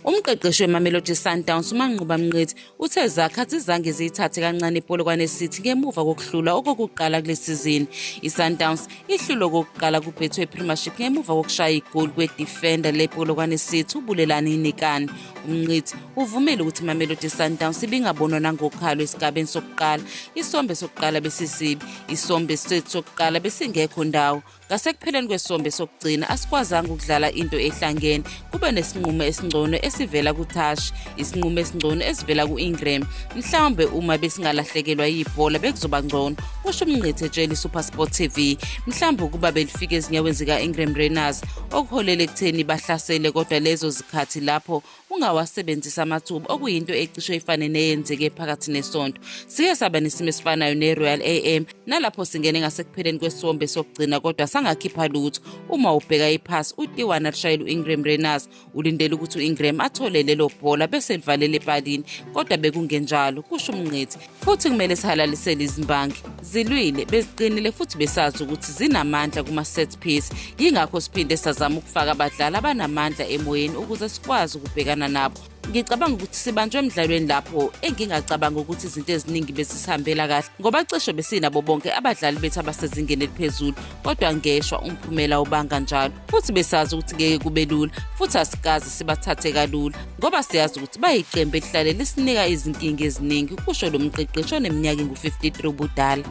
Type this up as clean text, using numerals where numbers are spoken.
Umqeqeshi weMamelodi Sundowns uManqoba Mnqithi uthe zakhe azizange ziyithathe kancane iPolokwane City ngemuva kokuhlulwa okokuqala kule sizini. ISundowns ihlulwe okokuqala kuBetway Premiership ngemuva kokushaya igoli kwedefender lePolokwane City uBulelani Nikani. UMnqithi uvumile ukuthi iMamelodi Sundowns ibingabonwa nangokhalo esigabeni sokuqala. Isombe sokuqala besisibi, isombe sethu sokuqala besingekho ndawo. Ngasekupheleni kwesombe sokugcina asikwazanga ukudlala into ehlangene. Kube nesinqumo esingcono esivela kuTash, isinqumo esingcono esivela ku-Ingram. Mhlawumbe uma besingalahlekelwa yibhola bekuzoba ngcono, kusho uMnqithi etshela iSuperSport TV. Mhlawumbe ukuba belifika ezinyaweni zika-Ingram Rayners okuholele ekutheni bahlasele kodwa lezo zikhathi lapho ungawasebenzisi amathuba okuyinto ecishe ifane neyenzeke phakathi nesonto. Sike saba nesimo esifanayo neRoyal AM nalapho singene ngasekupheleni kwesiwombe sokugcina kodwa sangakhipha lutho. Uma ubheka iphasi uTiwana alishayela u-Ingram Rayners ulindele ukuthi u-Ingram athole lelo bhola bese livalele epalini kodwa bekungenjalo, kusho uMnqithi. Futhi kumele sihalalisele izimbangi. Zilwile, beziqinile futhi besazi ukuthi zinamandla kuma-set piece. Yingakho siphinde sazama ukufaka abadlali abanamandla emoyeni ukuze sikwazi ukubhekana nabo. Ngicabanga ukuthi sibanjwe emdlalweni lapho engingacabanga ukuthi izinto eziningi bezisihambela kahle ngoba cishe besinabo bonke abadlali bethu abasezingeni eliphezulu kodwa ngeshwa umphumela ubanga njalo futhi besazi ukuthi ngeke kube lula futhi asikaze sibathathe kalula ngoba siyazi ukuthi bayiqembu elihlale lisinika izinkinga eziningi, kusho lo mqeqeshi oneminyaka engu-53 ubudala.